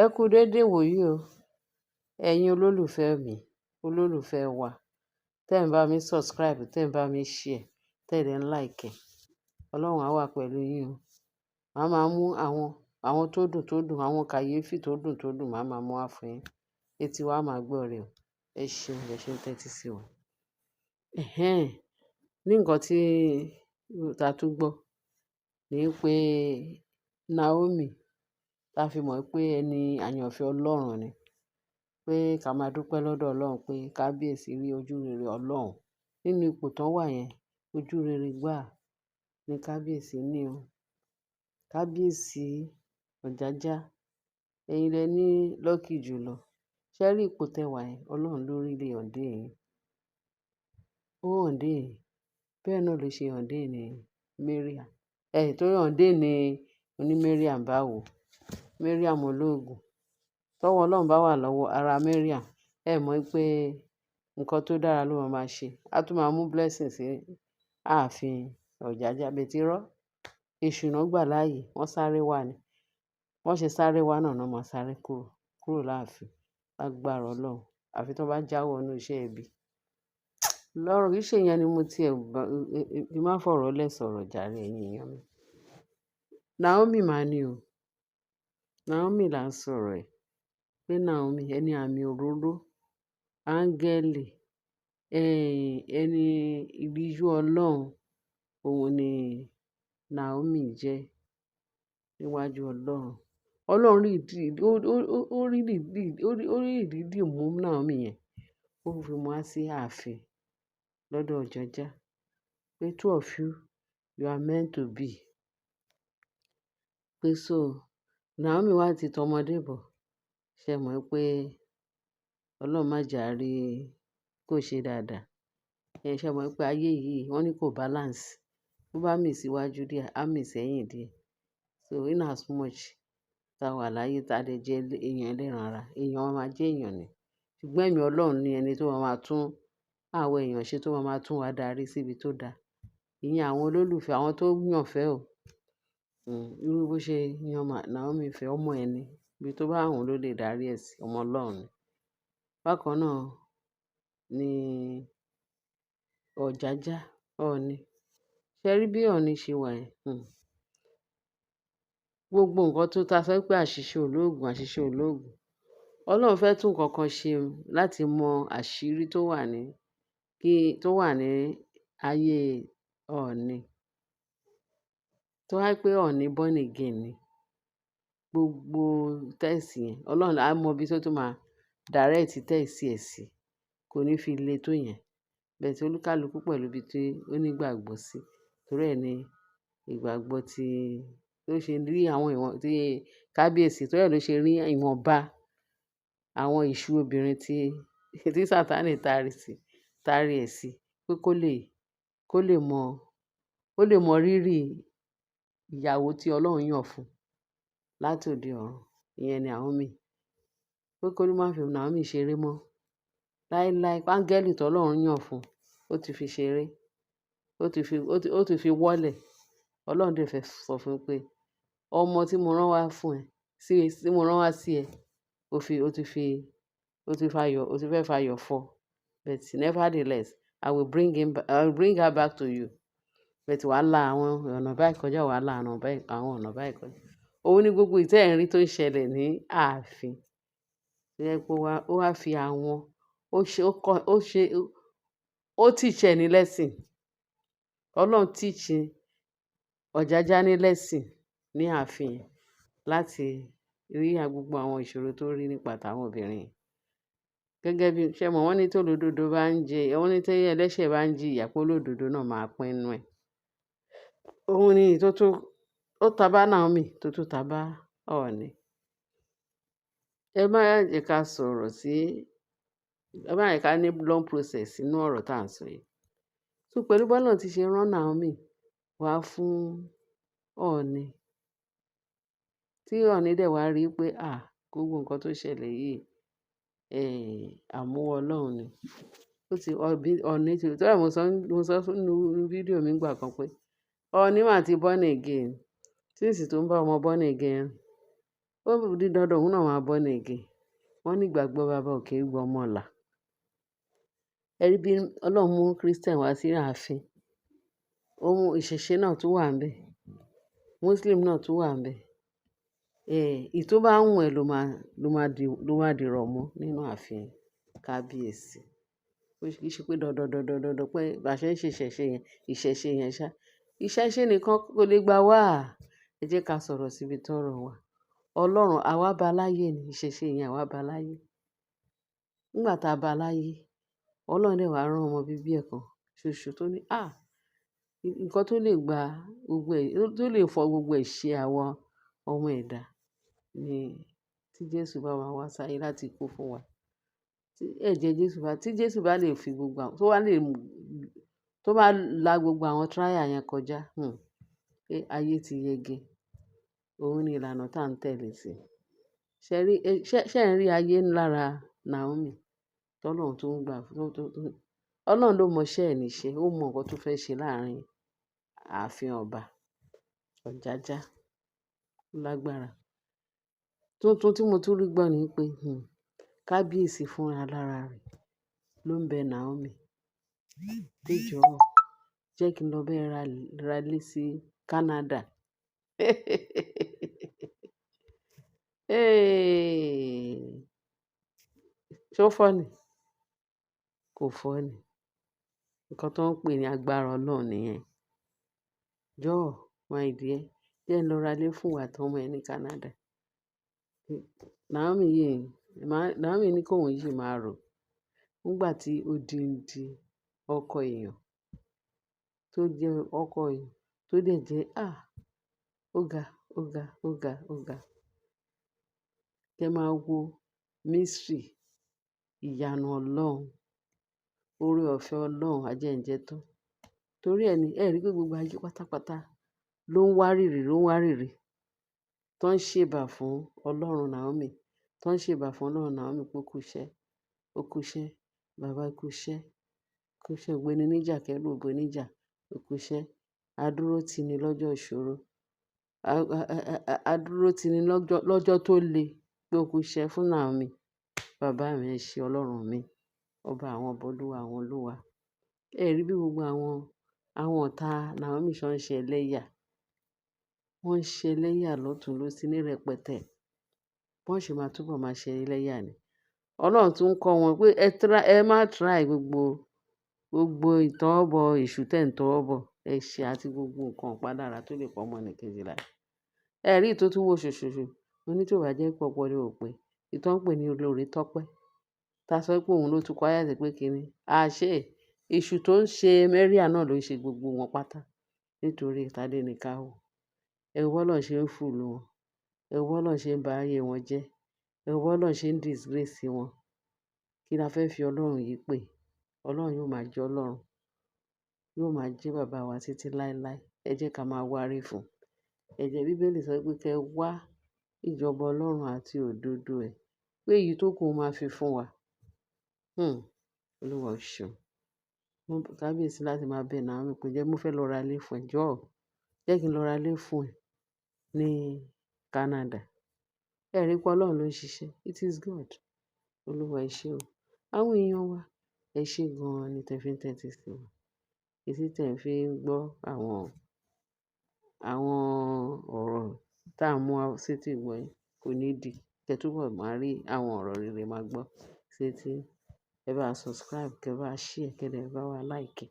Ẹ kú dédé ìwòyí o. Ẹ̀yin olólùfẹ́ mi, olólùfẹ́ wa, tẹ́ ń bá mi subscribe, tẹ́ ń bá mi share, tẹ́ dẹ̀ ń like. Ọlọ́run á wà pẹ̀lú yín o. Màá máa mú àwọn tó dùn tó dùn, àwọn kàyéfì tó dùn tó dùn, màá máa mú wá fún yín. Etí wa á máa gbọ́ rẹ̀ o. Ẹ ṣeun, ẹ ṣe ń tẹ́tí sí wa. Ẹ̀hẹ́n. Ní nǹkan tí ta tún gbọ́ ní pé Naomi, ta fi mọ̀ pé ẹni àyànfẹ́ Ọlọ́run ni, pé ká máa dúpẹ́ lọ́dọ̀ Ọlọ́run pé kábíyèsí rí ojúrere Ọlọ́run nínú ipò tán wà yẹn. Ojúrere gbà ní kábíyèsí ní o. Kábíyèsí Ọ̀jájá, ẹ̀yin lẹ ní lucky jùlọ. Ṣé rí ipò tẹ wà yẹn? Ọlọ́run ló really ordain yín. Ó ordain yín. Bẹ́ẹ̀ náà ló ṣe ordain ní Mariam. Ẹ̀ tó ordain ní oní Mariam báwo. Mariam olóògùn. Tọ́wọ́ Ọlọ́run bá wà lọ́wọ́ ara Mariam, ẹ mọ̀ pé nǹkan tó dára ló máa máa ṣe. A tún máa mú blessing sí ààfin Ọ̀jájá. But irọ́, èṣù náà gbà láàyè, wọ́n sáré wá ni. Wọ́n ṣe sáré wá náà, náà máa sáré kúrò, kúrò láàfin. Lágbára Ọlọ́run. Àfi tí wọ́n bá jáwọ́ nínú iṣẹ́ ibi. Lọ́rọ̀ kìí ṣe ìyẹn ni mo ti ẹ̀ kí n má fọ̀rọ̀ lẹ̀ sọ̀rọ̀ jàre, ẹ̀yin èèyàn mi. Naomi máa ní o. Naomi là ń sọ̀rọ̀ ẹ̀. Pé Naomi, ẹni àmì òróró, áńgẹ́lì, ẹni ìríjú Ọlọ́run, òun ni Naomi jẹ́ níwájú Ọlọ́run. Ọlọ́run rí ìdí, ó rí ìdí, ó rí ìdídì mú Naomi yẹn. Ó fi mú wá sí ààfin lọ́dọ̀ Ọ̀jájá. Pé two of you, you are meant to be. Pé so Naomi wá ti tọmọdé bọ̀. Ṣé ẹ mọ̀ pé Ọlọ́run má jà rí kó ṣe dáadáa. Ẹ ṣé mọ̀ pé ayé yìí wọ́n ní kò balance. Bó bá mì síwájú díẹ̀, á mì sẹ́yìn díẹ̀. So in as much tá wà láyé tá dẹ̀ jẹ́ èèyàn ẹlẹ́ran ara, èèyàn máa jẹ́ èèyàn ni. Ṣùgbọ́n ẹ̀mí Ọlọ́run ni ẹni tó máa máa tún àwọn èèyàn ṣe, tó máa máa tún wa darí síbi tó da. Ìyẹn àwọn olólùfẹ́, àwọn tó yàn fẹ́ o. Irú bó ṣe yan Naomi fẹ́ ọmọ ẹni, ibi tó bá wù ú ló lè darí ẹ sí, ọmọ Ọlọ́run ni. Bákan náà ni Ọ̀jájá, Ọọ̀ni. Ṣé rí bí Ọọ̀ni ṣe wà yẹn? Gbogbo nǹkan tó ta sọ pé àṣìṣe olóògùn, àṣìṣe olóògùn. Ọlọ́run fẹ́ tún nǹkan kan ṣe láti mọ àṣírí tó wà ní, kí, tó wà ní ayé Ọọ̀ni. Tó bá jẹ́ pé Ọọ̀ni born again ni, gbogbo test yẹn, Ọlọ́run á mọ ibi tó tún máa direct test ẹ̀ sí. Kò ní fi le tó yẹn. But olúkálùkù pẹ̀lú ibi tí ó ní ìgbàgbọ́ sí. Torí ẹ ní ìgbàgbọ́ tí ó ṣe rí àwọn ìwọ̀n tí kábíyèsí, torí ẹ ló ṣe rí ìwọ̀nba àwọn ìṣù obìnrin tí Sataní tari sí, tari ẹ̀ sí, pé kó lè mọ, ó lè mọ rírì ìyàwó tí Ọlọ́run yàn fún láti òde ọ̀run. Ìyẹn ni Naomi. Pé kó má fi Naomi ṣeré mọ́. Láíláí, áńgẹ́lì tí Ọlọ́run yàn fún, ó ti fi ṣeré. Ó ti fi wọ́lẹ̀. Ọlọ́run dẹ̀ fẹ́ sọ fún pé ọmọ tí mo rán wá fún ẹ, sí, tí mo rán wá sí ẹ, ó ti fayọ̀, ó ti fẹ́ fayọ̀ fọ́. But nevertheless, I will bring her back to you. But wàá la àwọn ọ̀nà báyìí kọjá, wàá la ọ̀nà báyìí, àwọn ọ̀nà báyìí kọjá. Òun ní gbogbo ìtẹ́ ẹ̀ ń rí tó ń ṣẹlẹ̀ ní ààfin. Tó jẹ́ pé ó wá fi àwọn, ó ṣe, ó kọ́, ó ṣe, ó teach ẹ ní lesson. Ọlọ́run teach Ọ̀jájá ní lesson ní ààfin láti rí gbogbo àwọn ìṣòro tó rí nípa tàwọn obìnrin. Gẹ́gẹ́ bí, ṣé mọ̀ wọ́n ní tó olódodo bá ń jẹ, wọ́n ní tí ẹlẹ́ṣẹ̀ bá ń jìyà pé olódodo náà máa pín inú ẹ̀. Òun ni tó tún, ó ta bá Naomi, tó tún ta bá Ọọ̀ni. Ẹ má jẹ́ ká sọ̀rọ̀ sí, ẹ má jẹ́ ká ní long process nínú ọ̀rọ̀ tí à ń sọ yìí. So pẹ̀lú bí Ọlọ́run ti ṣe rán Naomi wá fún Ọọ̀ni, tí Ọọ̀ni dẹ̀ wá rí pé, à, gbogbo nǹkan tó ṣẹlẹ̀ yìí, àmúwá Ọlọ́run ni. Ó ti, Ọọ̀ni ti, torí ẹ mo sọ nínú fídíò mi nígbà kan pé Ọọ̀ni máa ti born again. Since tó ń bá ọmọ born again. Ó di dandan òun náà máa born again. Wọ́n ní ìgbàgbọ́ baba ò kí ń gbọ́ ọmọ là. Ẹ rí bí Ọlọ́run mú Christian wá sí ààfin. Ohun ìṣẹ̀ṣe náà tún wà níbẹ̀. Muslim náà tún wà níbẹ̀. Èyí tó bá wù ẹ́ ló máa dìrọ̀ mọ́ nínú ààfin kábíyèsí. Ó kì í ṣe pé dandan, dandan, dandan pé bá ṣe ń ṣe ìṣẹ̀ṣe yẹn, ìṣẹ̀ṣe yẹn ṣá. Ìṣẹ̀ṣe nìkan kò lè gba wá. Ẹ jẹ́ ká sọ̀rọ̀ síbi tọ́rọ̀ wà. Ọlọ́run àwa bá láyé ni ìṣẹ̀ṣe yẹn àwa bá láyé. Nígbà tá a bá láyé, Ọlọ́run dẹ̀ wá rán ọmọ bíbí ẹ̀ kan ṣoṣo tó ní, "à, nǹkan tó lè gba gbogbo ẹ̀, tó lè fọ gbogbo ẹ̀ṣẹ̀ àwọn ọmọ ẹ̀dá ni tí Jésù bá wá wá sáyé láti kú fún wa. Tí ẹ̀jẹ̀ Jésù bá, tí Jésù bá lè fi gbogbo àwọn, tó bá lè mú, tó bá la gbogbo àwọn trial yẹn kọjá, pé ayé ti yege. Òun ni ìlànà tá ń tẹ̀lé sí. Ṣé rí, ṣé ẹ̀ ń rí ayé lára Naomi? Tọ́lọ́run tó ń gbà, tó, Ọlọ́run ló mọ iṣẹ́ ẹ̀ níṣe. Ó mọ nǹkan tó fẹ́ ṣe láàárín ààfin ọba. Ọ̀jájá lágbára. Tuntun tí mo tún rí gbọ́ ni pé, kábíyèsí fúnra lára rẹ̀ ló ń bẹ Naomi. Pé jọ̀ọ́, jẹ́ kí n lọ bá ẹ ra ilé sí Canada. Hey! Ṣé ó funny? Kò funny. Nǹkan tó ń pè ní agbára Ọlọ́run nìyẹn. Jọ̀ọ́, my dear, jẹ́ n lọ ra ilé fún ìwọ àti ọmọ ẹ ní Canada. Naomi yìí, Naomi ní kóun yìí máa rò. Nígbà tí odindi ọkọ èèyàn tó jẹ́ ọkọ èèyàn tó dẹ̀ jẹ́, ó ga, ó ga, ó ga, ó ga. Kẹ máa wo mystery, ìyanu Ọlọ́run, oore ọ̀fẹ́ Ọlọ́run ajẹ́njẹ́ tán. Torí ẹ ní, ẹ rí pé gbogbo ayé pátápátá ló ń wárìrì, ló ń wárìrì. Tó ń ṣèbà fún Ọlọ́run Naomi, tó ń ṣèbà fún Ọlọ́run Naomi pé ó kú iṣẹ́, ó kú iṣẹ́, bàbá kú iṣẹ́, kú iṣẹ́ ògbéni níjà kẹ́rù òbó níjà, ó kú iṣẹ́. Adúró tì ní lọ́jọ́ ìṣòro. Adúró tì ní lọ́jọ́, lọ́jọ́ tó le pé ó kú iṣẹ́ fún Naomi. Bàbá mi ẹ ṣé Ọlọ́run mi, ọba àwọn ọba, olúwa àwọn olúwa. Ẹ rí bí gbogbo àwọn ọ̀tá Naomi ṣọ ń ṣe ẹlẹ́yà. Wọ́n ń ṣe ẹlẹ́yà lọ́tùn lósì ní rẹpẹtẹ. Wọ́n sì máa túbọ̀ máa ṣe ẹlẹ́yà ni. Ọlọ́run tún ń kọ́ wọn pé ẹ try, ẹ má try gbogbo, gbogbo ìtọ́wọ́bọ èṣù tẹ̀ ń tọwọ́ bọ̀, ẹ̀ṣẹ̀ àti gbogbo nǹkan ìpalára tó lè pa ọmọnìkejì lára. Ẹ rí èyí tó tún wò ṣoṣoṣo. Mo ní tí ò bá jẹ́ pé ọpọlọ ò pé, èyí tó ń pè ní olórí Tọ́pẹ́. Ta sọ pé òun ló tún kọ áyàtì pé kí ni. Àṣé èṣù tó ń ṣe Maria náà ló ń ṣe gbogbo wọn pátá. Nítorí Tádé ní ká wò. Ẹ wo bí Ọlọ́run ṣe ń fùlù wọn. Ẹ wo bí Ọlọ́run ṣe ń ba ayé wọn jẹ́. Ẹ wo bí Ọlọ́run ṣe ń disgrace wọn. Kí la fẹ́ fi Ọlọ́run yìí pè? Ọlọ́run yóò máa jẹ́ Ọlọ́run. Yóò máa jẹ́ bàbá wa títí láéláé. Ẹ jẹ́ ká máa wárí fún. Ẹ jẹ́ Bíbélì sọ pé kí ẹ wá ìjọba Ọlọ́run àti òdodo ẹ̀. Pé èyí tó kù máa fi fún wa. Olúwa ó ṣeun. Kábíyèsí láti máa bẹ Naomi pé jẹ́ mo fẹ́ lọ ra ilé fún ẹ. Jọ̀ọ́, jẹ́ kí n lọ ra ilé fún ẹ ní Canada. Ẹ rí pé Ọlọ́run ló ń ṣiṣẹ́. It is God. Olúwa ẹ ṣé o. Àwọn èèyàn wa, ẹ ṣé gan-an ni tẹ fi ń tẹ́tí sí wa. Etí tẹ fi ń gbọ́ àwọn ọ̀rọ̀ tá ń mú wá sétí ìgbọ́ yín kò ní di. Kẹ túbọ̀ máa rí àwọn ọ̀rọ̀ rere máa gbọ́ sétí. Ẹ bá subscribe, kẹ bá share, kẹ dẹ̀ bá wa like.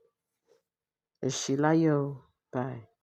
Ẹ ṣé láyọ̀ o. Bye.